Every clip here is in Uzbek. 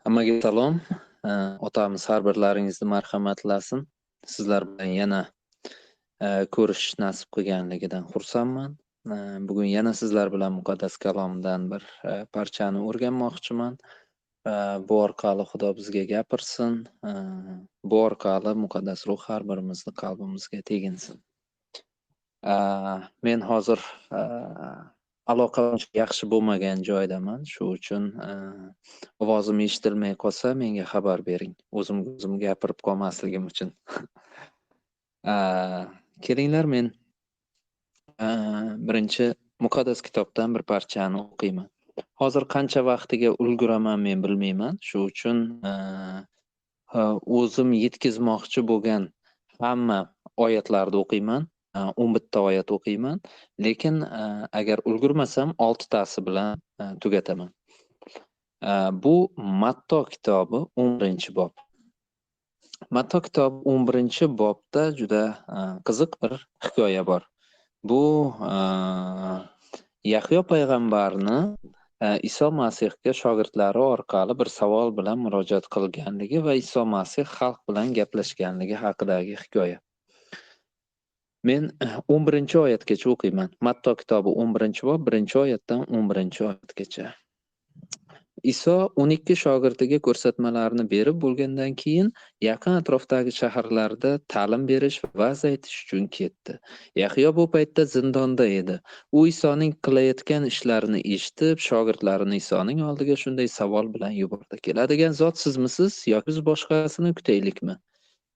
Hammaga salom. Otamiz har birlaringizni marhamatlasin. Sizlar bilan yana ko'rishish nasib qilganligidan xursandman. Bugun yana sizlar bilan muqaddas kalomdan bir parchani o'rganmoqchiman. Bu orqali Xudo bizga gapirsin. Bu orqali muqaddas ruh har birimizni qalbimizga teginsin. Men hozir aloqa uncha yaxshi bo'lmagan joydaman. Shu uchun ovozim eshitilmay qolsa, menga xabar bering. O'zimga o'zim gapirib qolmasligim uchun. Kelinglar, men birinchi muqaddas kitobdan bir parchani o'qiyman. Hozir qancha vaqtiga ulguraman men bilmayman. Shu uchun o'zim yetkazmoqchi bo'lgan hamma oyatlarni o'qiyman. 11 ta oyat o'qiyman, lekin agar ulgurmasam 6 tasi bilan tugataman. Bu Matto kitobi 11-bob. Matto kitobi 11-bobda juda qiziq bir hikoya bor. Bu Yahyo payg'ambarni Iso Masihga shogirdlari orqali bir savol bilan murojaat qilganligi va Iso Masih xalq bilan gaplashganligi haqidagi hikoya. Men 11-oyatgacha o'qiyman. Matto kitobi 11-bob 1-oyatdan 11-oyatgacha. Iso 12 shogirdiga ko'rsatmalarni berib bo'lgandan keyin yaqin atrofdagi shaharlarda ta'lim berish va va'z aytish uchun ketdi. Yahyo bu paytda zindonda edi. U Isoning qilayotgan ishlarini eshitib, shogirdlarini Isoning oldiga shunday savol bilan yubordi: "Keladigan zot sizmisiz yoki biz boshqasini kutaylikmi?"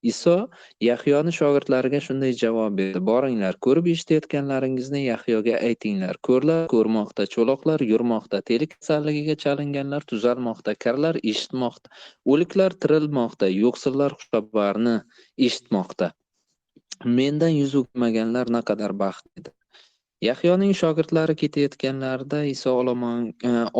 Iso Yahyoni shogirdlariga shunday javob berdi: "Boringlar, ko'rib eshitayotganlaringizni Yahyoga aytinglar. Ko'rlar ko'rmoqda, cho'loqlar yurmoqda, teri kasalligiga chalinganlar tuzalmoqda, karlar eshitmoqda, o'liklar tirilmoqda, yo'qsillar xushxabarni eshitmoqda. Mendan yuz o'girmaganlar naqadar baxtlidir." Yahyoning shogirdlari ketayotganlarida Iso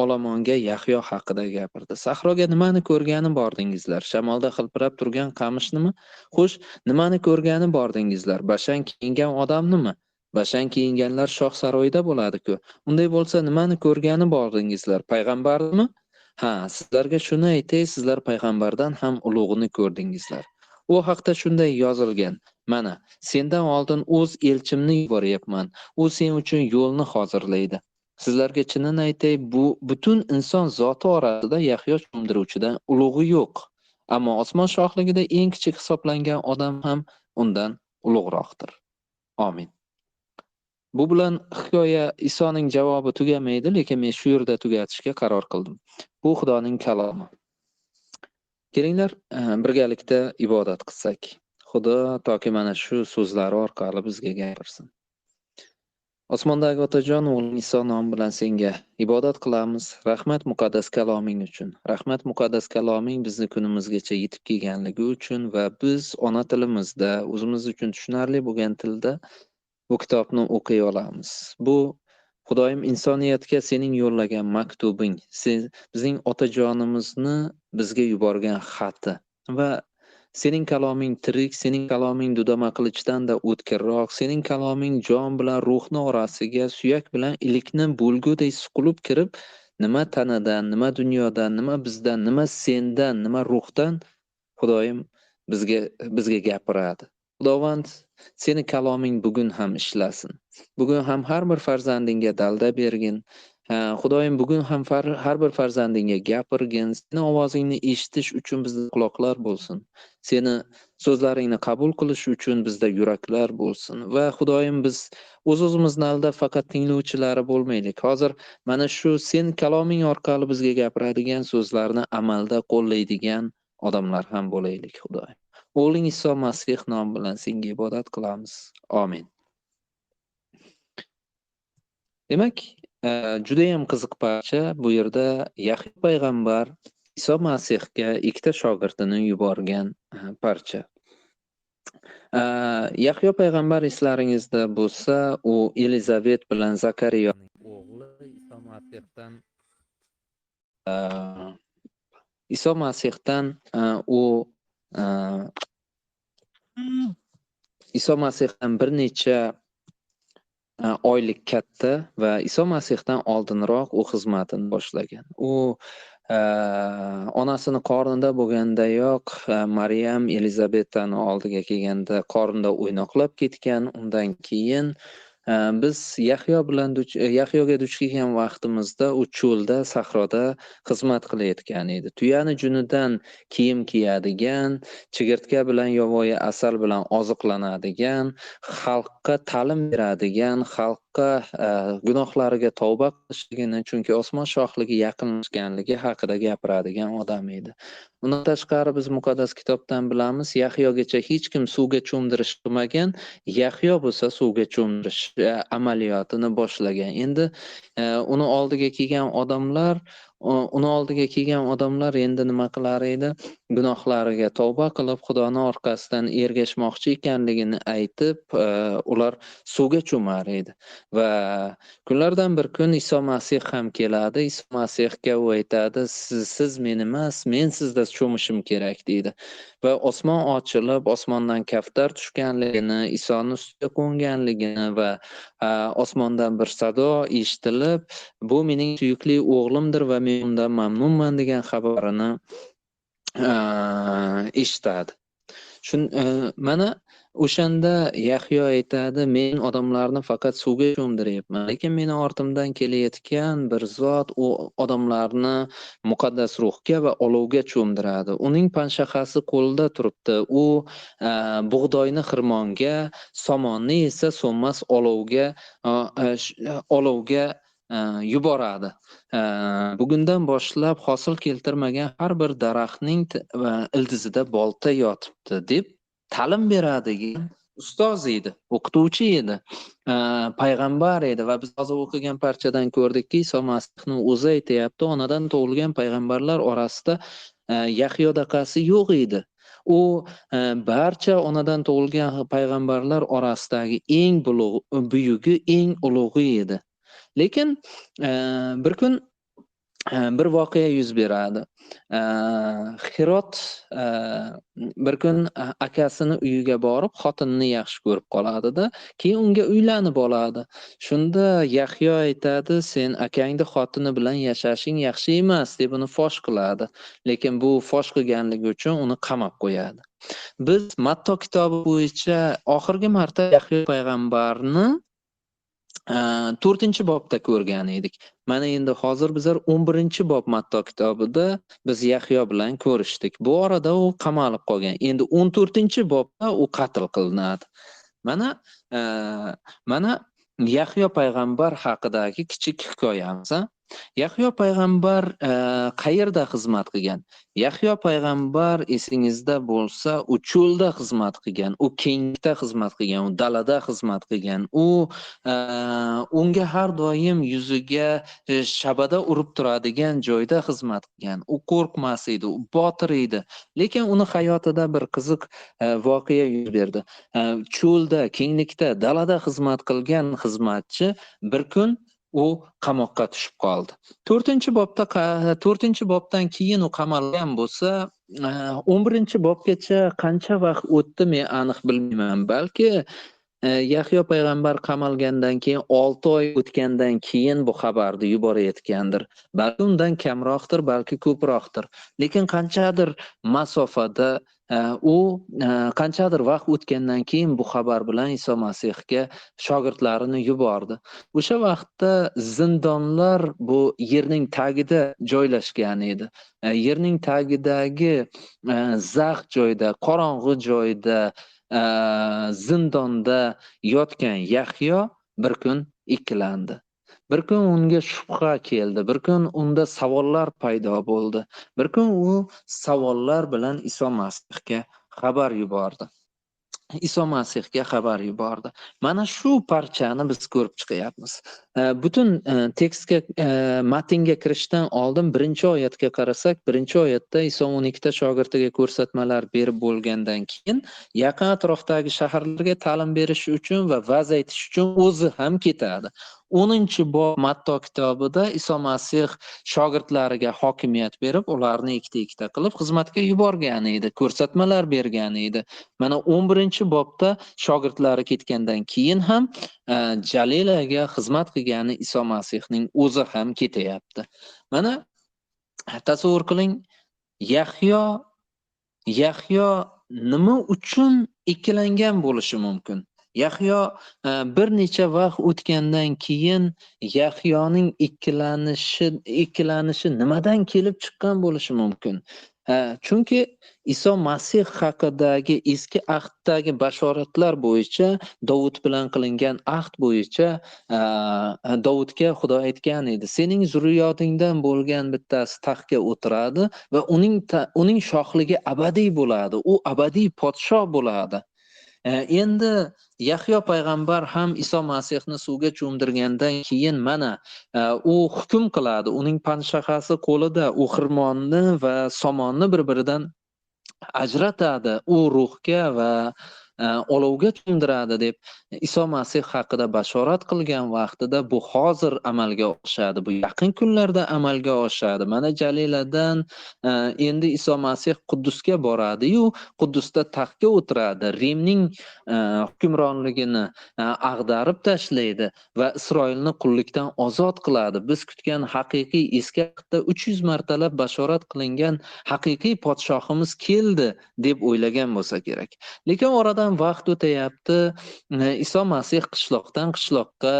olomonga Yahyo haqida gapirdi. "Sahroga nimani ko'rgani bordingizlar? Shamolda hilpirab turgan qamishnimi? Xo'sh, nimani ko'rgani bordingizlar? Bashang kiyingan odamnimi? Bashang kiyinganlar shoh saroyida bo'ladi-ku. Unday bo'lsa, nimani ko'rgani bordingizlar? Payg'ambarnimi? Ha, sizlarga shuni aytay, sizlar payg'ambardan ham ulug'ini ko'rdingizlar. U haqda shunday yozilgan: Mana, sendan oldin o'z elchimni yuboryapman. U sen uchun yo'lni hozirlaydi. Sizlarga chinini aytay, bu butun inson zoti orasida Yahyo cho'mdiruvchidan ulug'i yo'q. Ammo osmon shohligida eng kichik hisoblangan odam ham undan ulug'roqdir." Amin. Bu bilan hikoya Isoning javobi tugamaydi, lekin men shu yerda tugatishga qaror qildim. Bu Xudoning kalomi. Kelinglar, birgalikda ibodat qilsak. Xudo toki mana shu so'zlari orqali bizga gapirsin. Osmondagi Otajon, o'g'ling Iso nomi bilan senga ibodat qilamiz. Rahmat muqaddas kaloming uchun. Rahmat muqaddas kaloming bizni kunimizgacha yetib kelganligi uchun va biz ona tilimizda, o'zimiz uchun tushunarli bo'lgan tilda bu kitobni o'qiy olamiz. Bu Xudoyim insoniyatga sening yo'llagan maktubing, sen bizning otajonimizni bizga yuborgan xati va sening kaloming tirik, sening kaloming dudama qilichdan-da o'tkirroq, sening kaloming jon bilan ruhni orasiga, suyak bilan ilikni bo'lguday suqilib kirib, nima tanadan, nima dunyodan, nima bizdan, nima sendan, nima ruhdan Xudoyim bizga gapiradi. Xudovand, seni kaloming bugun ham ishlasin. Bugun ham har bir farzandingga dalda bergin. Xudoyim, bugun ham har bir farzandingga gapirgin. Seni ovozingni eshitish uchun bizda quloqlar bo'lsin. Seni so'zlaringni qabul qilish uchun bizda yuraklar bo'lsin. Va Xudoyim, biz o'z-o'zimizni aldab faqat tinglovchilari bo'lmaylik. Hozir mana shu sen kaloming orqali bizga gapiradigan so'zlarni amalda qo'llaydigan odamlar ham bo'laylik, Xudoyim. O'g'ling Iso Masih nomi bilan senga ibodat qilamiz. Amin. Demak, juda ham qiziq parcha. Bu yerda Yahyo payg'ambar Iso Masihga ikkita shogirdini yuborgan parcha. Yahyo payg'ambar eslaringizda bo'lsa, u Elizabet bilan Zakariyaning o'g'li Iso Masihdan u Iso Masihdan bir necha oylik katta va Iso Masihdan oldinroq u xizmatini boshlagan. U Onasini qornida bo'lgandayoq Maryam Elizabetani oldiga kelganda qornida o'ynoqlab ketgan. Undan keyin biz Yahyo bilan Yahyoga duch kelgan vaqtimizda u cho'lda, sahroda xizmat qilayotgan edi. Tuyani junidan kiyim kiyadigan, chigirtka bilan yovvoyi asal bilan oziqlanadigan, xalqqa ta'lim beradigan, xalqqa gunohlariga tavba qilishligini, chunki osmon shohligi yaqinlashganligi haqida gapiradigan odam edi. Undan tashqari biz muqaddas kitobdan bilamiz, Yahyogacha hech kim suvga cho'mdirish qilmagan, Yahyo bo'lsa suvga cho'mdirish amaliyotini boshlagan. Endi uni oldiga kelgan odamlar, uni oldiga kelgan odamlar endi nima qilar edi? Gunohlariga tavba qilib, Xudoni orqasidan ergashmoqchi ekanligini aytib, ular suvga cho'mar edi. Va kunlardan bir kun Iso Masih ham keladi. Iso Masihga u aytadi, siz men emas, men sizda cho'mishim kerak deydi. Va osmon ochilib, osmondan kaftar tushganligini, Isoni ustiga qo'nganligini va osmondan bir sado eshitilib, bu mening suyukli o'g'limdir va men undan mamnunman degan xabarini eshitadi. Mana o'shanda Yahyo aytadi, men odamlarni faqat suvga cho'mdiryapman, lekin meni ortimdan kelayotgan bir zot u odamlarni muqaddas ruhga va olovga cho'mdiradi. Uning panshaxasi qo'lida turibdi. U bug'doyni xirmonga, somonni esa so'nmas olovga yuboradi. Bugundan boshlab hosil keltirmagan har bir daraxtning ildizida bolta yotibdi deb ta'lim beradigan ustoz edi, o'qituvchi edi, payg'ambar edi. Va biz hozir o'qigan parchadan ko'rdikki, Iso Masihning o'zi aytayapti, onadan tug'ilgan payg'ambarlar orasida Yahyodaqasi yo'q edi. U barcha onadan tug'ilgan payg'ambarlar orasidagi eng buyugi, eng ulug'i edi. Lekin bir kun bir voqea yuz beradi. Hirot bir kun akasini uyiga borib, xotinini yaxshi ko'rib qoladida, keyin unga uylanib oladi. Shunda Yahyo aytadi, sen akangni xotini bilan yashashing yaxshi emas deb uni fosh qiladi. Lekin bu fosh qilganligi uchun uni qamab qo'yadi. Biz Matto kitobi bo'yicha oxirgi marta Yahyo payg'ambarni 4-bobda ko'rgan edik. Mana endi hozir bizlar 11-bob Matto kitobida biz Yahyo bilan ko'rishdik. Bu orada u qamalib qolgan. Endi 14-bobda u qatl qilinadi. Mana Yahyo payg'ambar haqidagi kichik hikoyamiz. Yahyo payg'ambar qayerda xizmat qilgan? Yahyo payg'ambar esingizda bo'lsa, u cho'lda xizmat qilgan, u kenglikda xizmat qilgan, u dalada xizmat qilgan. U unga har doim yuziga shabada urib turadigan joyda xizmat qilgan. U qo'rqmas edi, u botir edi. Lekin uni hayotida bir qiziq voqea yuz berdi. Cho'lda, kenglikda, dalada xizmat qilgan xizmatchi bir kun u qamoqqa tushib qoldi. 4-bobdan keyin u qamalgan bo'lsa, 11-bobgacha qancha vaqt o'tdi men aniq bilmayman. Balki Yahyo payg'ambar qamalgandan keyin 6 oy o'tgandan keyin bu xabarni yuborayotgandir. Balki undan kamroqdir, balki ko'proqdir. Lekin qanchadir masofada u qanchadir vaqt o'tgandan keyin bu xabar bilan Iso Masihga shogirdlarini yubordi. O'sha vaqtda zindonlar bu yerning tagida joylashgan edi. Yerning tagidagi zax joyda, qorong'i joyda, zindonda yotgan Yahyo bir kun ikkilandi. Bir kun unga shubha keldi, bir kun unda savollar paydo bo'ldi. Bir kun u savollar bilan Iso Masihga xabar yubordi. Iso Masihga xabar yubordi. Mana shu parchani biz ko'rib chiqyapmiz. Butun tekstga, matnga kirishdan oldin birinchi oyatga qarasak, birinchi oyatda Iso 12 ta shogirdiga ko'rsatmalar berib bo'lgandan keyin yaqin atrofdagi shaharlarga ta'lim berish uchun va va'z aytish uchun o'zi ham ketadi. 10-bob Matto kitobida Iso Masih shogirdlariga hokimiyat berib, ularni ikkita-ikkita qilib xizmatga yuborgan edi, ko'rsatmalar bergan edi. Mana 11-bobda shogirdlari ketgandan keyin ham Jalilaga xizmat qilgani Iso Masihning o'zi ham ketayapti. Mana Tasavvur qiling, Yahyo nima uchun ikkilangan bo'lishi mumkin? Yahyo bir necha vaqt o'tgandan keyin Yahyoning ikkilanishi nimadan kelib chiqqan bo'lishi mumkin? Chunki Iso Masih haqidagi eski ahddagi bashoratlar bo'yicha, Dovud bilan qilingan ahd bo'yicha Dovudga Xudo aytgan edi: sening zurriyotingdan bo'lgan bittasi taxtga o'tiradi va uning shohligi abadiy bo'ladi, u abadiy podsho bo'ladi. Endi Yahyo payg'ambar ham Iso Masihni suvga cho'mdirgandan keyin mana u hukm qiladi, uning panshaxasi qo'lida, u xirmonni va somonni bir-biridan ajratadi, u ruhga va olovga cho'mdiradi deb Iso Masih haqida bashorat qilgan vaqtida bu hozir amalga oshadi, bu yaqin kunlarda amalga oshadi. Mana Jaliladan endi Iso Masih Quddusga boradi-yu, Quddusda taxtga o'tiradi, Rimning hukmronligini ag'darib tashlaydi va Isroilni qullikdan ozod qiladi. Biz kutgan haqiqiy eski ahdda 300 martalab bashorat qilingan haqiqiy podshohimiz keldi deb o'ylagan bo'lsa kerak. Lekin oradan vaqt o'tayapti. Iso Masih qishloqdan qishloqqa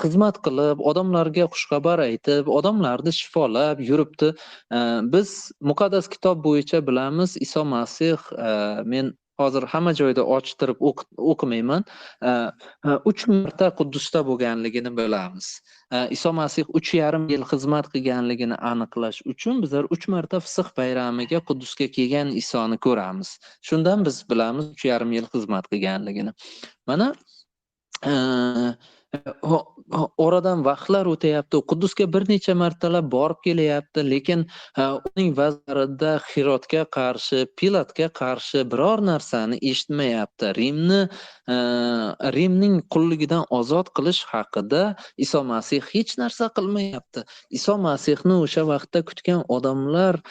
xizmat qilib, odamlarga xushxabar aytib, odamlarni shifolab yuribdi. Biz muqaddas kitob bo'yicha bilamiz, Iso Masih, men hozir hamma joyda ochtirib o'qimayman, 3 marta Quddusda bo'lganligini bilamiz. Iso Masih 3,5 yil xizmat qilganligini aniqlash uchun bizlar 3 marta Fisix bayramiga Quddusga kelgan Isoni ko'ramiz. Shundan biz bilamiz 3,5 yil xizmat qilganligini. Mana oradan vaqtlar o'tayapti, Quddusga bir necha martalab borib kelyapti, lekin uning vazirida Hirodga qarshi, Pilatga qarshi biror narsani eshitmayapti. Rimning qulligidan ozod qilish haqida Iso Masih hech narsa qilmayapti. Iso Masihni o'sha vaqtda kutgan odamlar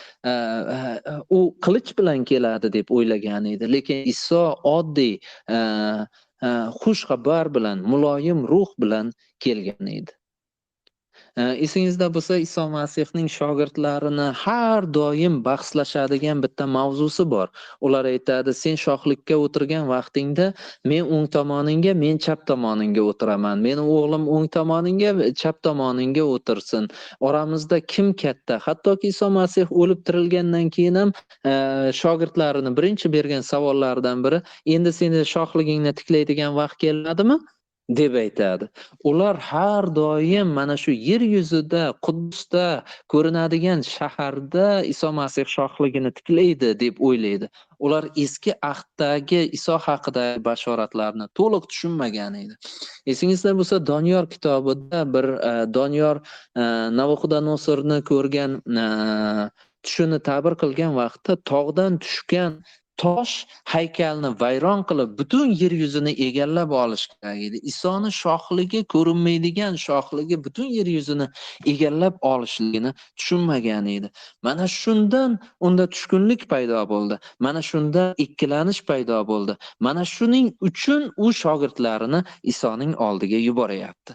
u qilich bilan keladi deb o'ylagan edi, lekin Iso oddiy xush xabar bilan, muloyim ruh bilan kelgan edi. Esingizda bo'lsa, Iso Masihning shogirdlarini har doim bahslashadigan bitta mavzusi bor. Ular aytadi: sen shohlikka o'tirgan vaqtingda men o'ng tomoningga, men chap tomoningga o'tiraman. Meni o'g'lim o'ng tomoningga, chap tomoningga o'tirsin. Oramizda kim katta? Hattoki Iso Masih o'lib tirilgandan keyin ham shogirdlarini birinchi bergan savollaridan biri: endi seni shohligingni tiklaydigan vaqt keladimi? deb aytadi. Ular har doim mana shu yer yuzida, Quddusda ko'rinadigan shaharda Iso Masih shohligini tiklaydi deb o'ylaydi. Ular eski ahddagi Iso haqidagi bashoratlarni to'liq tushunmagan edi. Esingizda bo'lsa, Doniyor kitobida bir Doniyor Nabuxodonosorni ko'rgan tushini ta'bir qilgan vaqtda tog'dan tushgan tosh haykalni vayron qilib, butun yer yuzini egallab olish kerak edi. Isoni shohligi, ko'rinmaydigan shohligi butun yer yuzini egallab olishligini tushunmagan edi. Mana shundan unda tushkunlik paydo bo'ldi. Mana shundan ikkilanish paydo bo'ldi. Mana shuning uchun u shogirdlarini Isoning oldiga yuboryapti.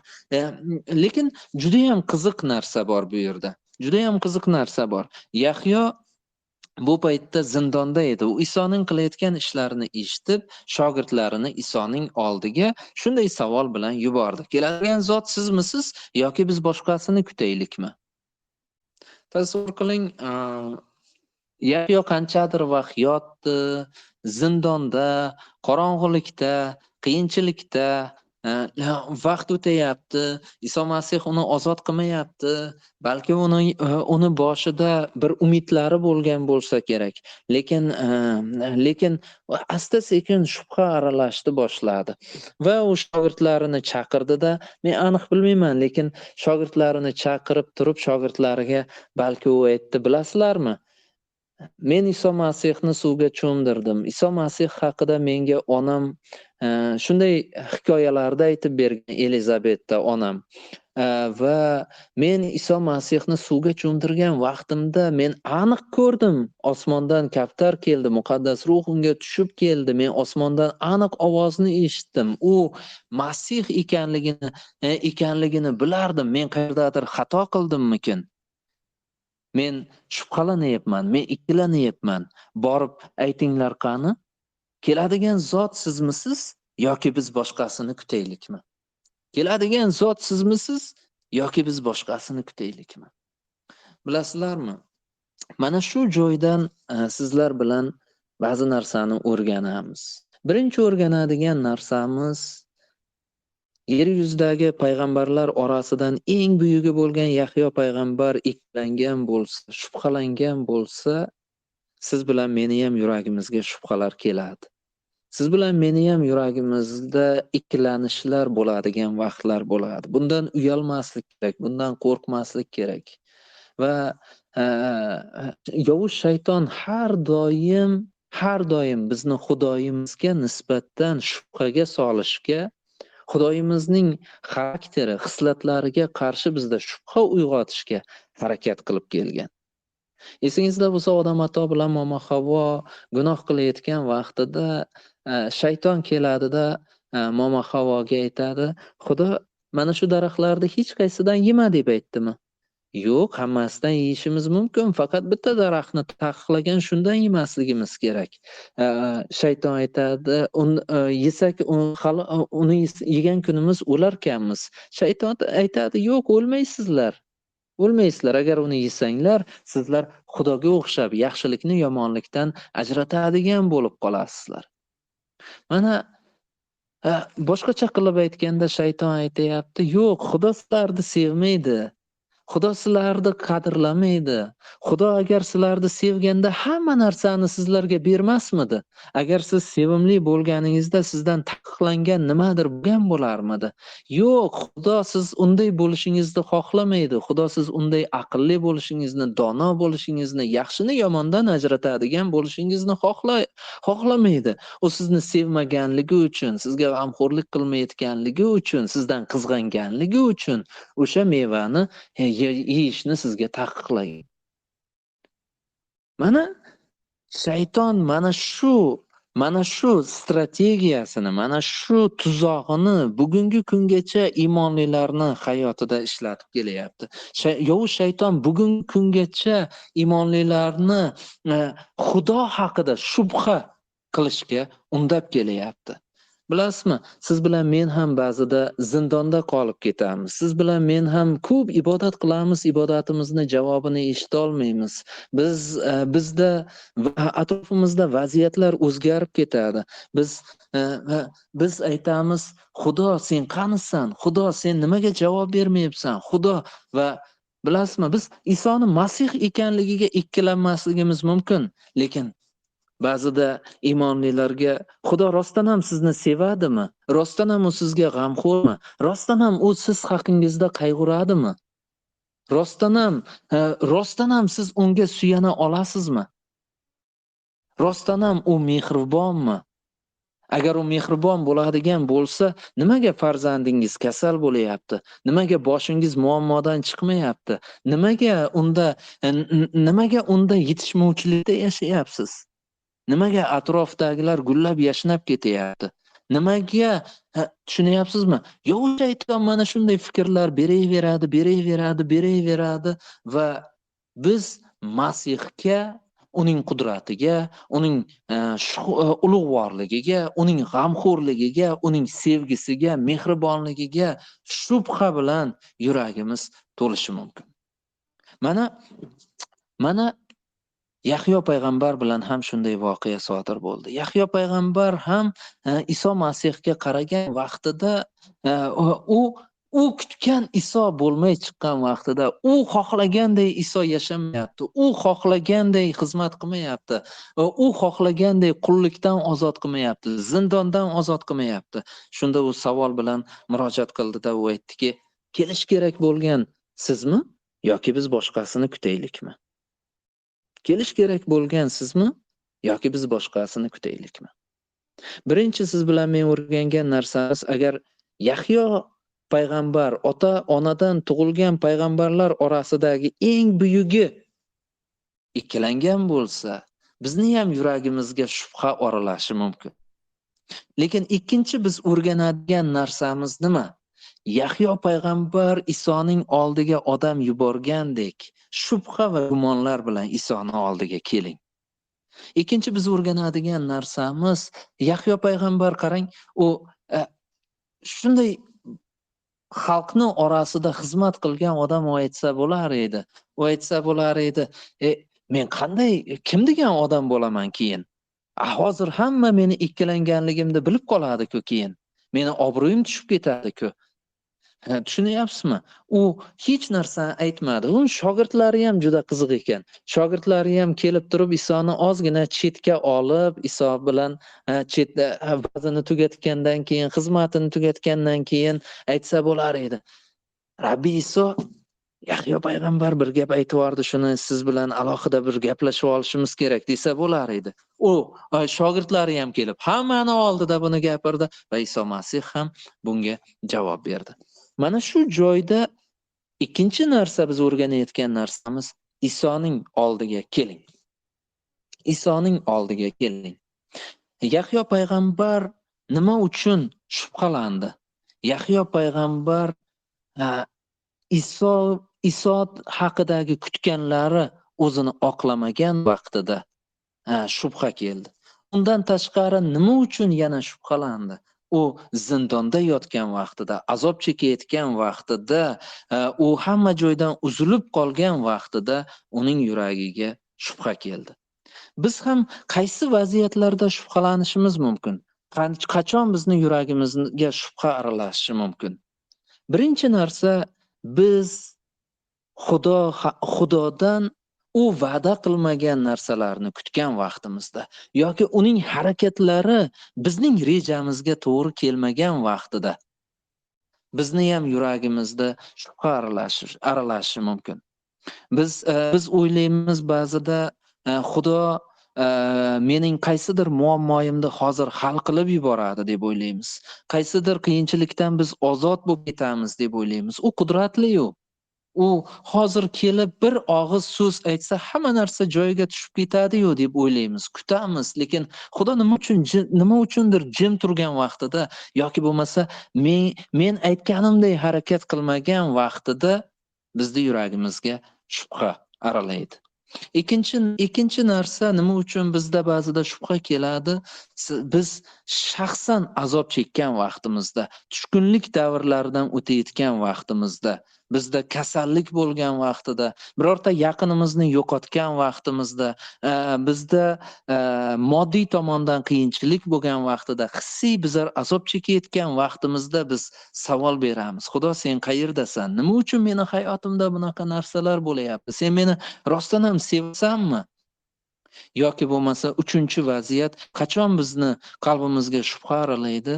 Lekin juda ham qiziq narsa bor bu yerda. Juda ham qiziq narsa bor. Yahyo bu paytda zindonda edi. U Isoning qilayotgan ishlarini eshitib, shogirdlarini Isoning oldiga shunday savol bilan yubordi: keladigan zot sizmisiz yoki biz boshqasini kutaylikmi? Tasavvur qiling, Yahyo qanchadir vaqt yotdi, zindonda, qorong'ulikda, qiyinchilikda, vaqt o'tayapti. Iso Masih uni ozod qilmayapti. Balki uni boshida bir umidlari bo'lgan bo'lsa kerak. Lekin asta-sekin shubha aralashdi boshladi. Va u shogirdlarini chaqirdida, men aniq bilmayman, lekin shogirdlarini chaqirib turib shogirdlariga balki u aytdi: bilasizlarmi? Men Iso Masihni suvga cho'mdirdim. Iso Masih haqida menga onam shunday hikoyalarda aytib bergan, Elizabetda onam. Va men Iso Masihni suvga cho'mdirgan vaqtimda men aniq ko'rdim, osmondan kaftar keldi, muqaddas ruh unga tushib keldi. Men osmondan aniq ovozni eshitdim. U Masih ekanligini bilardim. Men qayerdadir xato qildimmikin? Men shubhalanyapman, men ikkilanyapman. Borib aytinglar qani? Keladigan zot sizmisiz yoki biz boshqasini kutaylikmi? Keladigan zot sizmisiz yoki biz boshqasini kutaylikmi? Bilasizlarmi? Mana shu joydan sizlar bilan ba'zi narsani o'rganamiz. Birinchi o'rganadigan narsamiz, yer yuzidagi payg'ambarlar orasidan eng buyugi bo'lgan Yahyo payg'ambar ikkilangan bo'lsa, shubhalangan bo'lsa, siz bilan meni ham yuragimizga shubhalar keladi. Siz bilan meni ham yuragimizda ikkilanishlar bo'ladigan vaqtlar bo'ladi. Bundan uyalmaslik kerak, bundan qo'rqmaslik kerak. Va yovuz shayton har doim bizni Xudoyimizga nisbatan shubhaga solishga, Xudoyimizning xarakteri, xislatlariga qarshi bizda shubha uyg'otishga harakat qilib kelgan. Esingizda bo'lsa, Odam ato bilan Momo Havvo gunoh qilayotgan vaqtida shayton keladida Momo Havvoga aytadi: "Xudo mana shu daraxtlarni hech qaysidan yema deb aytdimi?" Yo'q, hammasidan yeyishimiz mumkin, faqat bitta daraxtni taqiqlagan, shundan yemasligimiz kerak. Shayton aytadi, yesak uni yegan kunimiz o'larkanmiz. Shayton aytadi, yo'q, o'lmaysizlar. O'lmaysizlar, agar uni yesanglar, sizlar Xudoga o'xshab yaxshilikni yomonlikdan ajratadigan bo'lib qolasizlar. Mana boshqacha qilib aytganda shayton aytayapti, yo'q, Xudo sizlarni sevmaydi. Xudo sizlarni qadrlamaydi. Xudo agar sizlarni sevganda hamma narsani sizlarga bermasmidi? Agar siz sevimli bo'lganingizda sizdan taqiqlangan nimadir bo'lgan bo'larmidi? Yo'q, Xudo siz unday bo'lishingizni xohlamaydi. Xudo siz unday aqlli bo'lishingizni, dono bo'lishingizni, yaxshini yomondan ajratadigan bo'lishingizni xohlamaydi. U sizni sevmaganligi uchun, sizga g'amxo'rlik qilmayotganligi uchun, sizdan qizg'anganligi uchun o'sha mevani yeyishni sizga taqiqlagan. Mana shayton mana shu strategiyasini, mana shu tuzog'ini bugungi kungacha iymonlilarni hayotida ishlatib kelyapti. Yovuz shayton bugungi kungacha iymonlilarni Xudo haqida shubha qilishga undab kelyapti. Bilasizmi, siz bilan men ham ba'zida zindonda qolib ketamiz. Siz bilan men ham ko'p ibodat qilamiz, ibodatimizni javobini eshita olmaymiz. Bizda atrofimizda vaziyatlar o'zgarib ketadi. Biz aytamiz, Xudo sen qanisan? Xudo sen nimaga javob bermayapsan? Xudo va bilasizmi, biz Isoni Masih ekanligiga ikkilanmasligimiz mumkin, lekin ba'zida iymonlilarga Xudo rostdan ham sizni sevadimi? Rostdan ham u sizga g'amxo'rmi? Rostdan ham u siz haqingizda qayg'uradimi? Rostdan ham siz unga suyana olasizmi? Rostdan ham u mehribonmi? Agar u mehribon bo'ladigan bo'lsa, nimaga farzandingiz kasal bo'layapti? Nimaga boshingiz muammodan chiqmayapti? Nimaga unda yetishmovchilikda yashayapsiz? Nimaga atrofdagilar gullab yashnab ketyapti? Nimaga, tushunyapsizmi? Yovuz shayton mana shunday fikrlar beraveradi va biz Masihga, uning qudratiga, uning ulug'vorligiga, uning g'amxo'rligiga, uning sevgisiga, mehribonligiga shubha bilan yuragimiz to'lishi mumkin. Mana Yahyo payg'ambar bilan ham shunday voqea sodir bo'ldi. Yahyo payg'ambar ham Iso Masihga qaragan vaqtida u kutgan Iso bo'lmay chiqqan vaqtida, u xohlaganday Iso yashamayapti, u xohlaganday xizmat qilmayapti, u xohlaganday qullikdan ozod qilmayapti, zindondan ozod qilmayapti. Shunda u savol bilan murojaat qildida, u aytdiki, kelish kerak bo'lgan sizmi yoki biz boshqasini kutaylikmi? Kelish kerak bo'lgan sizmi yoki biz boshqasini kutaylikmi? Birinchi siz bilan men o'rgangan narsamiz, agar Yahyo payg'ambar ota-onadan tug'ilgan payg'ambarlar orasidagi eng buyugi ikkilangan bo'lsa, bizni ham yuragimizga shubha oralashi mumkin. Lekin ikkinchi biz o'rganadigan narsamiz nima? Yahyo payg'ambar Isoning oldiga odam yuborgandek, Shubha va gumonlar bilan Isoni oldiga keling. Ikkinchi biz o'rganadigan narsamiz, Yahyo payg'ambar, qarang, u shunday xalqni orasida xizmat qilgan odam, u aytsa bo'lar edi. U aytsa bo'lar edi, men qanday, kim degan odam bo'laman keyin? Hozir hamma meni ikkilanganligimni bilib qoladi-ku keyin. Meni obro'yim tushib ketadi-ku. Tushunyapsizmi? U hech narsa aytmadi. Uning shogirdlari ham juda qiziq ekan. Shogirdlari ham kelib turib Isoni ozgina chetga olib, Iso bilan chetda va'zini tugatgandan keyin, xizmatini tugatgandan keyin aytsa bo'lar edi. Rabbi Iso, Yahyo payg'ambar bir gap aytib yubordi, shuni siz bilan alohida bir gaplashib olishimiz kerak desa bo'lar edi. U shogirdlari ham kelib hammani oldida buni gapirdi va Iso Masih ham bunga javob berdi. Mana shu joyda ikkinchi narsa biz o'rganayotgan narsamiz, Isoning oldiga keling. Isoning oldiga keling. Yahyo payg'ambar nima uchun shubhalandi? Yahyo payg'ambar Iso haqidagi kutganlari o'zini oqlamagan vaqtida shubha keldi. Undan tashqari nima uchun yana shubhalandi? U zindonda yotgan vaqtida, azob chekayotgan vaqtida, u hamma joydan uzilib qolgan vaqtida uning yuragiga shubha keldi. Biz ham qaysi vaziyatlarda shubhalanishimiz mumkin? Qachon bizni yuragimizga shubha aralashishi mumkin? Birinchi narsa, biz Xudodan u va'da qilmagan narsalarni kutgan vaqtimizda yoki uning harakatlari bizning rejamizga to'g'ri kelmagan vaqtida bizni ham yuragimizda shubha aralashishi mumkin. Biz o'ylaymiz ba'zida, Xudo mening qaysidir muammoyimni hozir hal qilib yuboradi deb o'ylaymiz. Qaysidir qiyinchilikdan biz ozod bo'lib ketamiz deb o'ylaymiz. U qudratli-yu. U hozir kelib bir og'iz so'z aytsa hamma narsa joyiga tushib ketadi-yu deb o'ylaymiz, kutamiz. Lekin Xudo nima uchundir jim turgan vaqtida yoki bo'lmasa men aytganimdek harakat qilmagan vaqtida bizni yuragimizga shubha aralaydi. Ikkinchi narsa, nima uchun bizda ba'zida shubha keladi? Biz shaxsan azob chekkan vaqtimizda, tushkunlik davrlaridan o'tayotgan vaqtimizda, bizda kasallik bo'lgan vaqtida, birorta yaqinimizni yo'qotgan vaqtimizda, bizda moddiy tomondan qiyinchilik bo'lgan vaqtida, hissiy bizlar azob chekayotgan vaqtimizda biz savol beramiz. Xudo, sen qayerdasan? Nima uchun meni hayotimda bunaqa narsalar bo'layapti? Sen meni rostdan ham sevasanmi? Yoki bo'lmasa uchinchi vaziyat, qachon bizni qalbimizga shubha aralaydi?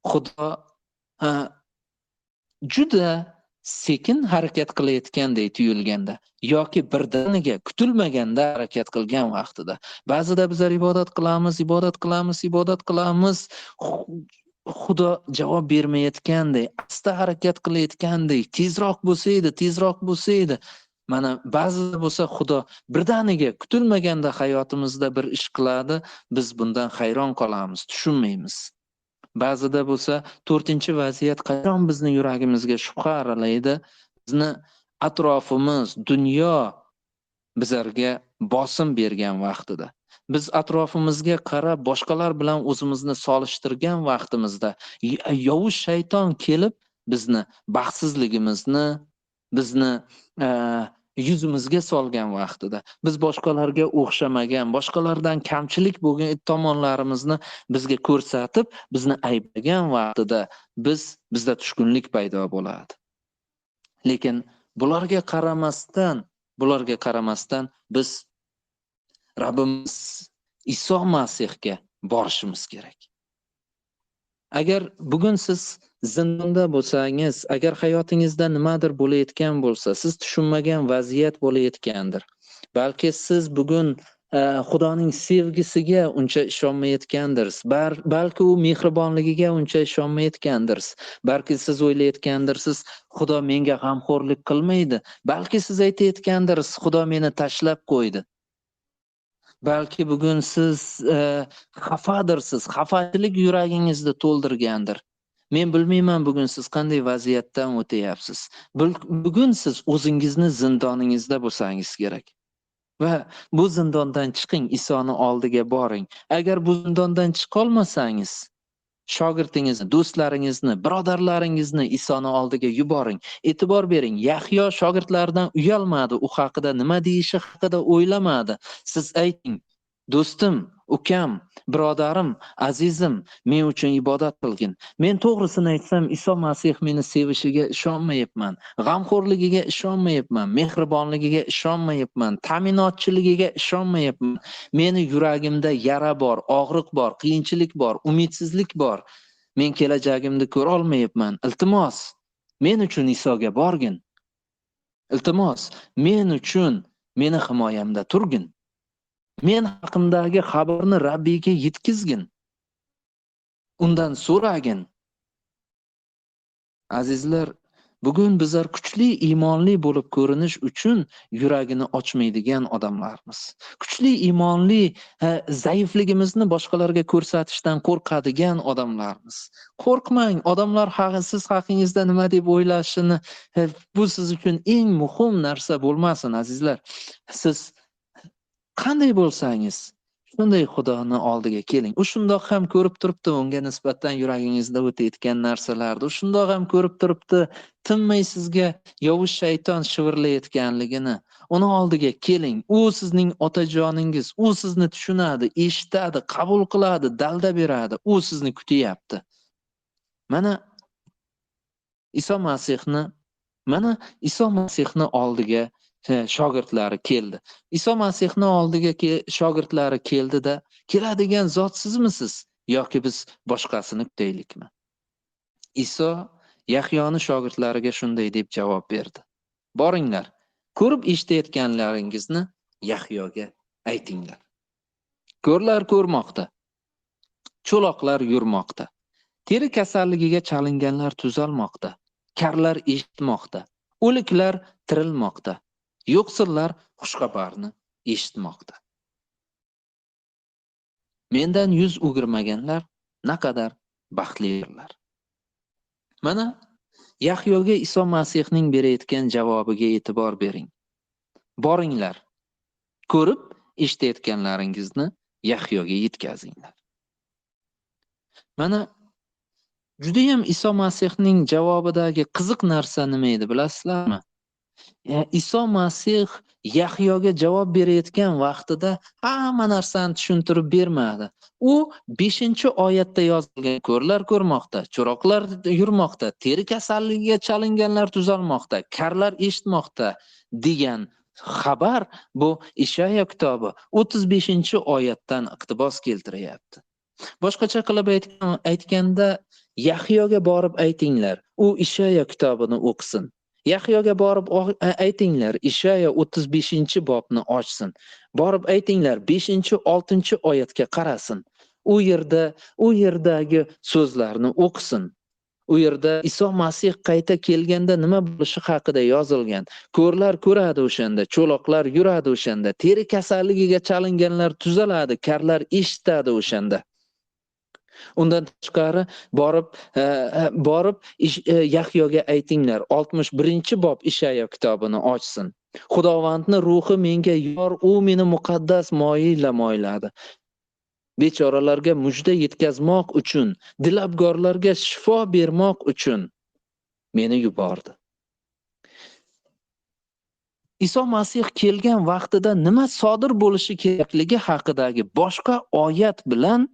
Xudo juda sekin harakat qilayotgandek tuyulganda yoki birdaniga kutilmaganda harakat qilgan vaqtida. Ba'zida bizlar ibodat qilamiz, ibodat qilamiz, ibodat qilamiz, Xudo javob bermayotgandek, asta harakat qilayotgandek, tezroq bo'lsa edi, tezroq bo'lsa edi. Mana ba'zida bo'lsa Xudo birdaniga kutilmaganda hayotimizda bir ish qiladi, biz bundan hayron qolamiz, tushunmaymiz. Ba'zida bo'lsa to'rtinchi vaziyat, qachon bizni yuragimizga shubha aralaydi? Bizni atrofimiz, dunyo bizlarga bosim bergan vaqtida. Biz atrofimizga qarab boshqalar bilan o'zimizni solishtirgan vaqtimizda yovuz shayton kelib bizni baxtsizligimizni, bizni yuzimizga solgan vaqtida, biz boshqalarga o'xshamagan, boshqalardan kamchilik bo'lgan tomonlarimizni bizga ko'rsatib, bizni ayblagan vaqtida bizda tushkunlik paydo bo'ladi. Lekin bularga qaramasdan biz Rabbimiz Iso Masihga borishimiz kerak. Agar bugun siz zindonda bo'lsangiz, agar hayotingizda nimadir bo'layotgan bo'lsa, siz tushunmagan vaziyat bo'layotgandir. Balki siz bugun Xudoning sevgisiga uncha ishonmayotgandirsiz. Balki u mehribonligiga uncha ishonmayotgandirsiz. Balki siz o'ylayotgandirsiz, Xudo menga g'amxo'rlik qilmaydi. Balki siz aytayotgandirsiz, Xudo meni tashlab qo'ydi. Balki bugun siz xafadirsiz, xafachilik yuragingizni to'ldirgandir. Men bilmayman bugun siz qanday vaziyatdan o'tayapsiz. Bugun siz o'zingizni zindoningizda bo'lsangiz kerak. Va bu zindondan chiqing, Isoni oldiga boring. Agar bu zindondan chiqa olmasangiz, shogirdingizni, do'stlaringizni, birodarlaringizni Isoni oldiga yuboring. E'tibor bering, Yahyo shogirdlaridan uyalmadi, u haqida nima deyishi haqida o'ylamadi. Siz ayting: do'stim, ukam, birodarim, azizim, men uchun ibodat qilgin. Men to'g'risini aytsam, Iso Masih meni sevishiga ishonmayapman, g'amxo'rligiga ishonmayapman, mehribonligiga ishonmayapman, ta'minotchiligiga ishonmayapman. Meni yuragimda yara bor, og'riq bor, qiyinchilik bor, umidsizlik bor. Men kelajagimni ko'ra olmayapman. Iltimos, men uchun Isoga borgin. Iltimos, men uchun meni himoyamda turgin. Men haqimdagi xabarni Rabbiyga yetkazgin. Undan so'ragin. Azizlar, bugun bizlar kuchli iymonli bo'lib ko'rinish uchun yuragini ochmaydigan odamlarmiz. Kuchli iymonli zaifligimizni boshqalarga ko'rsatishdan qo'rqadigan odamlarmiz. Qo'rqmang, odamlar siz haqingizda nima deb o'ylashini, bu siz uchun eng muhim narsa bo'lmasin, azizlar. Siz qanday bo'lsangiz, shunday Xudoni oldiga keling. U shundoq ham ko'rib turibdi unga nisbatan yuragingizda o'tayotgan narsalarni. U shundoq ham ko'rib turibdi, tinmay sizga yovuz shayton shivirlayotganligini. Uni oldiga keling. U sizning otajoningiz, u sizni tushunadi, eshitadi, qabul qiladi, dalda beradi. U sizni kutyapti. Mana Iso Masihni oldiga shogirdlari keldi. Iso Masihni oldiga shogirdlari keldida, keladigan zot sizmisiz yoki biz boshqasini kutaylikmi? Iso Yahyoni shogirdlariga shunday deb javob berdi: Boringlar, ko'rib eshitayotganlaringizni Yahyoga aytinglar. Ko'rlar ko'rmoqda, cho'loqlar yurmoqda, teri kasalligiga chalinganlar tuzalmoqda, karlar eshitmoqda, o'liklar tirilmoqda, yo'qsillar xushxabarni eshitmoqda. Mendan yuz o'girmaganlar naqadar baxtlidirlar. Mana Yahyoga Iso Masihning berayotgan javobiga e'tibor bering. Boringlar, ko'rib eshitayotganlaringizni Yahyoga yetkazinglar. Mana judayam Iso Masihning javobidagi qiziq narsa nima edi bilasizlarmi? Iso Masih Yahyoga javob berayotgan vaqtida hamma narsani tushuntirib bermadi. U 5-oyatda yozilgan: ko'rlar ko'rmoqda, cho'roqlar yurmoqda, teri kasalligiga chalinganlar tuzalmoqda, karlar eshitmoqda degan xabar bu Ishaya kitobi 35-oyatdan iqtibos keltiryapti. Boshqacha qilib aytganda, Yahyoga borib aytinglar, u Ishaya kitobini o'qisin. Yahyoga borib aytinglar, Ishaya 35-bobni ochsin. Borib aytinglar, 5-6 oyatga qarasin. U yerdagi so'zlarni o'qisin. U yerda Iso Masih qayta kelganda nima bo'lishi haqida yozilgan. Ko'rlar ko'radi o'shanda, cho'loqlar yuradi o'shanda, teri kasalligiga chalinganlar tuzaladi, karlar eshitadi o'shanda. Undan tashqari borib Yahyoga aytinglar, 61-bob Ishaya kitobini ochsin. Xudovandning ruhi menga yor, u meni muqaddas moyila moyladi. Bechoralarga mujda yetkazmoq uchun, dilabgorlarga shifo bermoq uchun meni yubordi. Iso Masih kelgan vaqtida nima sodir bo'lishi kerakligi haqidagi boshqa oyat bilan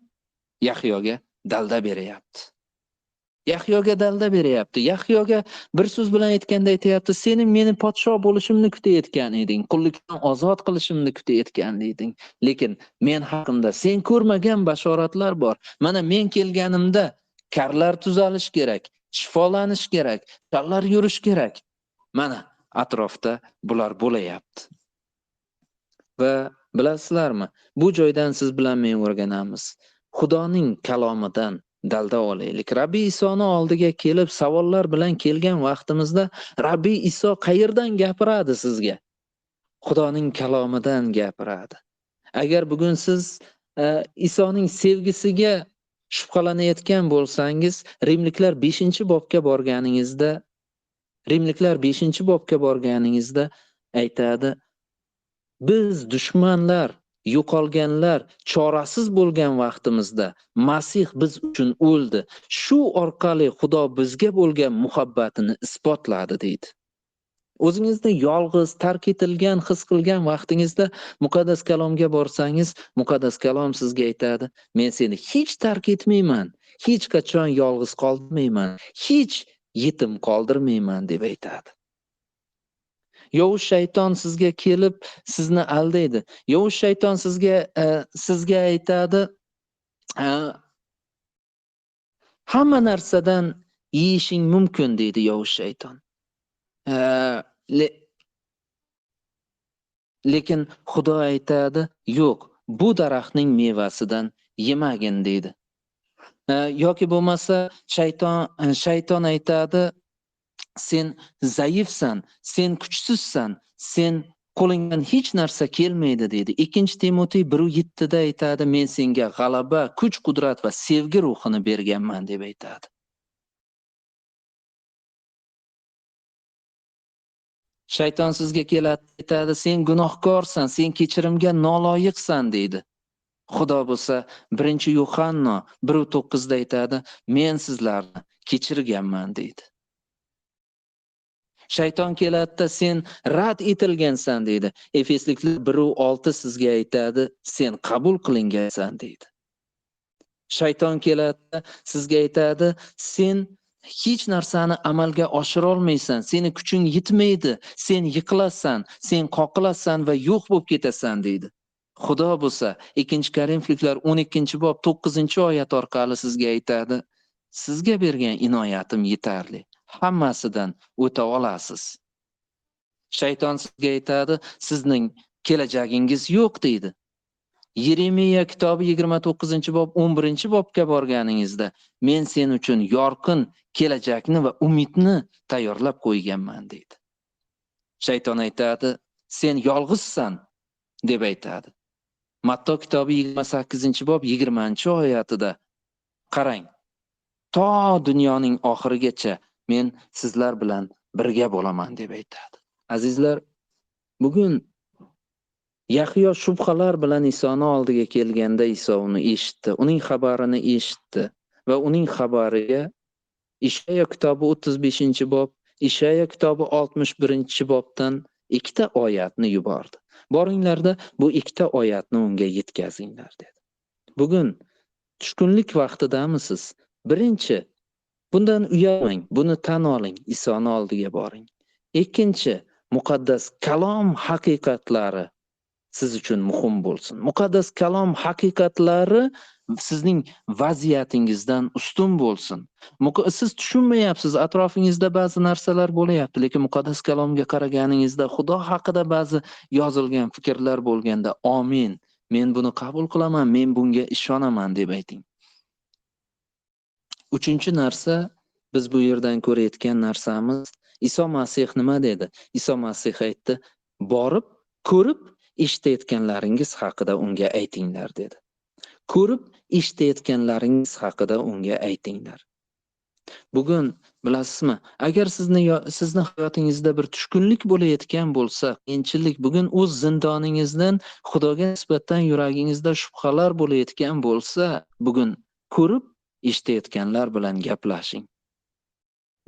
Yahyoga dalda beryapti. Yahyoga dalda beryapti. Yahyoga bir so'z bilan aytganda aytayapti: "Sening meni podsho bo'lishimni kutayotgan eding, qullikdan ozod qilishimni kutayotgan eding. Lekin men haqimda sen ko'rmagan bashoratlar bor. Mana men kelganimda karlar tuzalish kerak, shifolanish kerak, kallar yurish kerak. Mana atrofda bular bo'layapti." Va bilasizlarmi, bu joydan siz bilan men o'rganamiz. Xudoning kalomidan dalda olaylik. Rabbiy Isoni oldiga kelib savollar bilan kelgan vaqtimizda Rabbiy Iso qayerdan gapiradi sizga? Xudoning kalomidan gapiradi. Agar bugun siz Isoning sevgisiga Shubhalanayotgan bo'lsangiz, Rimliklar 5-bobga borganingizda, Rimliklar 5-bobga borganingizda aytadi: biz dushmanlar, yo'qolganlar, chorasiz bo'lgan vaqtimizda Masih biz uchun o'ldi. Shu orqali Xudo bizga bo'lgan muhabbatini isbotladi deydi. O'zingizni yolg'iz, tark etilgan his qilgan vaqtingizda muqaddas kalomga borsangiz, muqaddas kalom sizga aytadi: men seni hech tark etmayman, hech qachon yolg'iz qoldirmayman, hech yetim qoldirmayman deb aytadi. Yovuz shayton sizga kelib sizni aldaydi. Yovuz shayton sizga aytadi: hamma narsadan yeyishing mumkin deydi yovuz shayton. Lekin Xudo aytadi: yo'q, bu daraxtning mevasidan yemagin deydi. Yoki bo'lmasa shayton aytadi: sen zaifsan, sen kuchsizsan, sen qo'lingdan hech narsa kelmaydi deydi. 2 Timotey 1:7da aytadi: men senga g'alaba, kuch-qudrat va sevgi ruhini berganman deb aytadi. Shayton sizga keladi, aytadi: sen gunohkorsan, sen kechirimga noloyiqsan deydi. Xudo bo'lsa 1 Yuhanno 1:9da aytadi: men sizlarni kechirganman deydi. Shayton keladi-da, sen rad etilgansan deydi. Efesliklar 1:6 sizga aytadi: sen qabul qilingansan deydi. Shayton keladi-da, sizga aytadi: sen hech narsani amalga oshira olmaysan, seni kuching yetmaydi, sen yiqilasan, sen qoqilasan va yo'q bo'lib ketasan deydi. Xudo bo'lsa 2 Korinfliklar 12-bob 9-oyat orqali sizga aytadi: sizga bergan inoyatim yetarli, hammasidan o'ta olasiz. Shayton sizga aytadi: sizning kelajagingiz yo'q deydi. Yeremiya kitobi 29-bob 11-bobga borganingizda, men sen uchun yorqin kelajakni va umidni tayyorlab qo'yganman deydi. Shayton aytadi: sen yolg'izsan deb aytadi. Matto kitobi 28-bob 20-oyatida qarang, to dunyoning oxirigacha men sizlar bilan birga bo'laman deb aytadi. Azizlar, bugun Yahyo shubhalar bilan Isoni oldiga kelganda Iso uni eshitdi, uning xabarini eshitdi va uning xabariga Ishayo kitobi 35-bob, Ishayo kitobi 61-bobdan 2 oyatni yubordi. Boringlarda bu 2 oyatni unga yetkazinglar dedi. Bugun tushkunlik vaqtidamisiz? Birinchi, bundan uyalmang, buni tan oling, Isoni oldiga boring. Ikkinchi, muqaddas kalom haqiqatlari siz uchun muhim bo'lsin. Muqaddas kalom haqiqatlari sizning vaziyatingizdan ustun bo'lsin. Siz tushunmayapsiz, atrofingizda ba'zi narsalar bo'layapti, lekin muqaddas kalomga qaraganingizda Xudo haqida ba'zi yozilgan fikrlar bo'lganda, amin, men buni qabul qilaman, men bunga ishonaman deb ayting. Uchinchi narsa, biz bu yerdan ko'rayotgan narsamiz, Iso Masih nima dedi? Iso Masih aytdi: borib, ko'rib, eshitayotganlaringiz haqida unga aytinglar dedi. Ko'rib, eshitayotganlaringiz haqida unga aytinglar. Bugun bilasizmi, agar sizni hayotingizda bir tushkunlik bo'layotgan bo'lsa, qiyinchilik, bugun o'z zindoningizdan Xudoga nisbatan yuragingizda shubhalar bo'layotgan bo'lsa, bugun ko'rib, eshitayotganlar bilan gaplashing.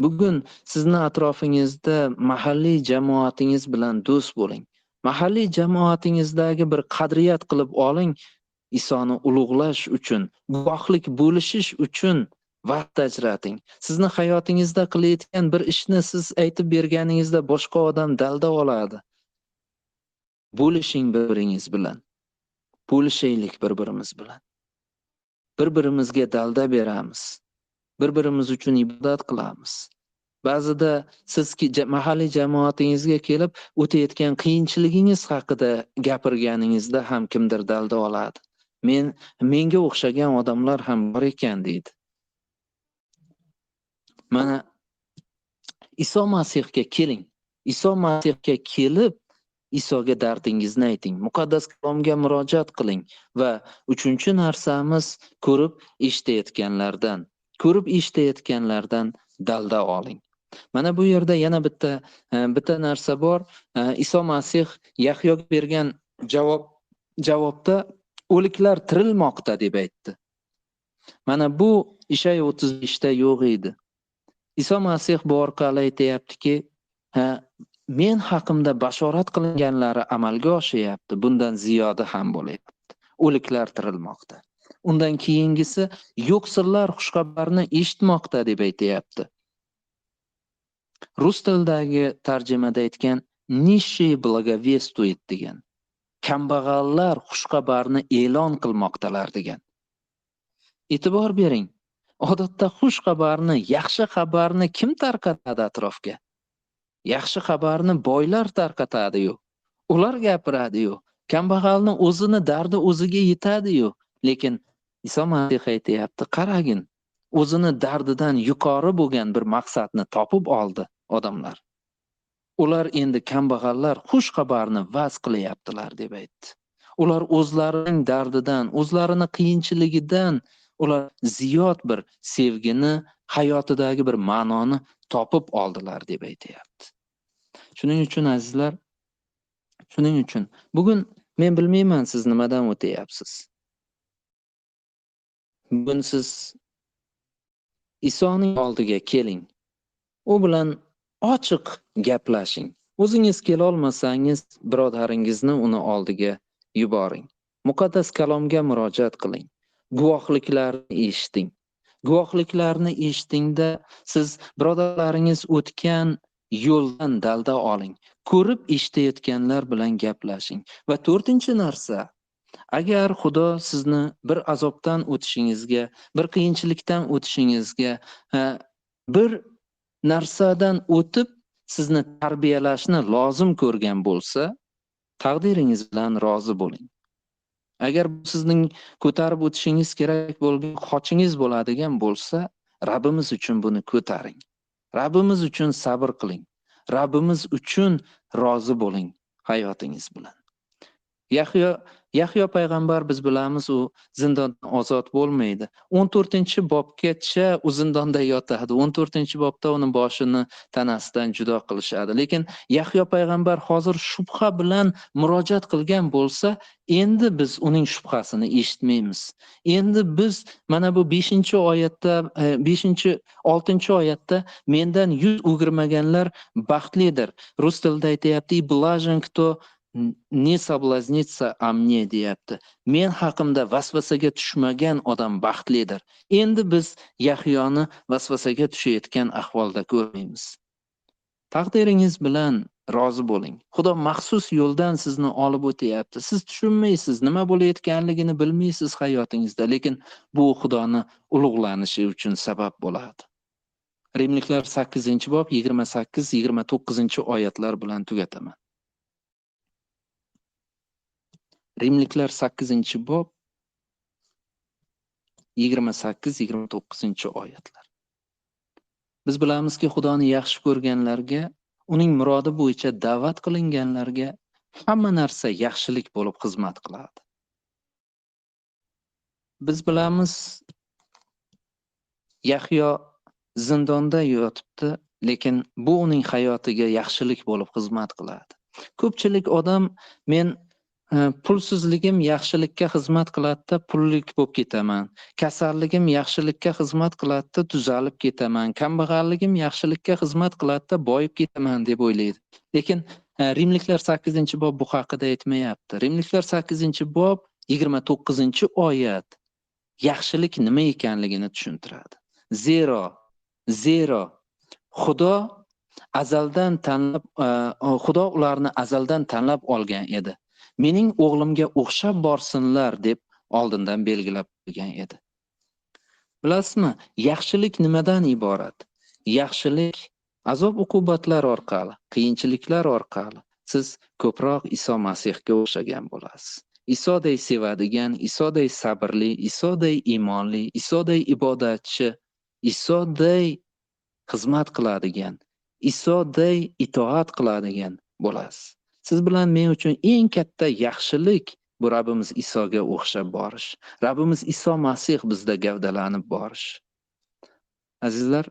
Bugun sizni atrofingizda mahalliy jamoatingiz bilan do'st bo'ling. Mahalliy jamoatingizdagi bir qadriyat qilib oling, Isoni ulug'lash uchun, guvohlik bo'lishish uchun vaqt ajrating. Sizni hayotingizda qilayotgan bir ishni siz aytib berganingizda boshqa odam dalda oladi. Bo'lishing bir-biringiz bilan. Bo'lishaylik bir-birimiz bilan. Bir-birimizga dalda beramiz. Bir-birimiz uchun ibodat qilamiz. Ba'zida siz mahalliy jamoatingizga kelib o'tayotgan qiyinchiligingiz haqida gapirganingizda ham kimdir dalda oladi. Menga o'xshagan odamlar ham bor ekan deydi. Mana Iso Masihga keling. Iso Masihga kelib, Isoga dardingizni ayting, muqaddas kalomga murojaat qiling. Va uchinchi narsamiz, ko'rib eshitayotganlardan dalda oling. Mana bu yerda yana bitta narsa bor. Iso Masih Yahyoga bergan javobda o'liklar tirilmoqda deb aytdi. Mana bu Ishay 35 da yo'q edi. Iso Masih bu orqali aytayaptiki, men haqimda bashorat qilinganlari amalga oshayapti, bundan ziyoda ham bo'lyapti. O'liklar tirilmoqda. Undan keyingisi, yo'qsillar xushxabarni eshitmoqda deb aytayapti. Rus tilidagi tarjimada aytgan "нищие благовествуют" degan. Kambag'allar xushxabarni e'lon qilmoqdalar degan. E'tibor bering. Odatda xushxabarni, yaxshi xabarni kim tarqatadi atrofga? Yaxshi xabarni boylar tarqatadi-yu. Ular gapiradi-yu. Kambag'alni o'zini dardi o'ziga yetadi-yu. Lekin Iso Masih aytayapti, qaragin, o'zini dardidan yuqori bo'lgan bir maqsadni topib oldi odamlar. Ular endi kambag'allar xush xabarni vaz qilyaptilar deb aytdi. Ular o'zlarining dardidan, o'zlarini qiyinchiligidan ular ziyod bir sevgini, hayotidagi bir ma'noni topib oldilar deb aytayapti. Shuning uchun azizlar, shuning uchun bugun men bilmayman siz nimadan o'tayapsiz. Bugun siz Isoning oldiga keling. U bilan ochiq gaplashing. O'zingiz kela olmasangiz, birodaringizni uni oldiga yuboring. Muqaddas kalomga murojaat qiling. Guvohliklarni eshiting. Guvohliklarni eshitingda siz birodarlaringiz o'tgan yo'ldan dalda oling. Ko'rib eshitayotganlar bilan gaplashing. Va to'rtinchi narsa, agar Xudo sizni bir azobdan o'tishingizga, bir qiyinchilikdan o'tishingizga, bir narsadan o'tib sizni tarbiyalashni lozim ko'rgan bo'lsa, taqdiringiz bilan rozi bo'ling. Agar sizning ko'tarib o'tishingiz kerak bo'lgan xochingiz bo'ladigan bo'lsa, Rabbimiz uchun buni ko'taring. Rabbimiz uchun sabr qiling. Rabbimiz uchun rozi bo'ling hayotingiz bilan. Yahyo payg'ambar, biz bilamiz, u zindondan ozod bo'lmaydi. 14-bobgacha u zindonda yotadi. 14-bobda uni boshini tanasidan judo qilishadi. Lekin Yahyo payg'ambar hozir shubha bilan murojaat qilgan bo'lsa, endi biz uning shubhasini eshitmaymiz. Endi biz mana bu 5-oyatda, 5-6-oyatda mendan yuz o'girmaganlar baxtlidir. Rus tilida aytayapti, "Блажен, кто не соблазнится о мне" deyapti. Men haqimda vasvasaga tushmagan odam baxtlidir. Endi biz Yahyoni vasvasaga tushayotgan ahvolda ko'rmaymiz. Taqdiringiz bilan rozi bo'ling. Xudo maxsus yo'ldan sizni olib o'tayapti. Siz tushunmaysiz, nima bo'layotganligini bilmaysiz hayotingizda, lekin bu Xudoni ulug'lanishi uchun sabab bo'ladi. Rimliklar 8-bob 28-29 oyatlar bilan tugataman. Rimliklar 8-bob 28-29 oyatlar. Biz bilamizki, Xudoni yaxshi ko'rganlarga, uning murodi bo'yicha da'vat qilinganlarga hamma narsa yaxshilik bo'lib xizmat qiladi. Biz bilamiz, Yahyo zindonda yotibdi, lekin bu uning hayotiga yaxshilik bo'lib xizmat qiladi. Ko'pchilik odam men pulsizligim yaxshilikka xizmat qiladida pullik bo'lib ketaman. Kasalligim yaxshilikka xizmat qiladida tuzalib ketaman. Kambag'alligim yaxshilikka xizmat qiladida boyib ketaman deb o'ylaydi. Lekin Rimliklar 8-bob bu haqida aytmayapti. Rimliklar 8-bob 29-oyat yaxshilik nima ekanligini tushuntiradi. Zero Xudo azaldan tanlab, Xudo ularni azaldan tanlab olgan edi. Mening o'g'limga o'xshab borsinlar deb oldindan belgilab qo'ygan edi. Bilasizmi, yaxshilik nimadan iborat? Yaxshilik azob uqubatlar orqali, qiyinchiliklar orqali siz ko'proq Iso Masihga o'xshagan bo'lasiz. Isoday sevadigan, Isoday sabrli, Isoday iymonli, Isoday ibodatchi, Isoday xizmat qiladigan, Isoday itoat qiladigan bo'lasiz. Siz bilan men uchun eng katta yaxshilik bu Rabbimiz Isoga o'xshab borish. Rabbimiz Iso Masih bizda gavdalanib borish. Azizlar,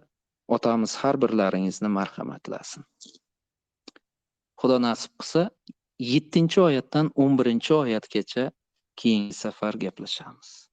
otamiz har birlaringizni marhamatlasin. Xudo nasib qilsa, 7-oyatdan 11-oyatgacha keyingi safar gaplashamiz.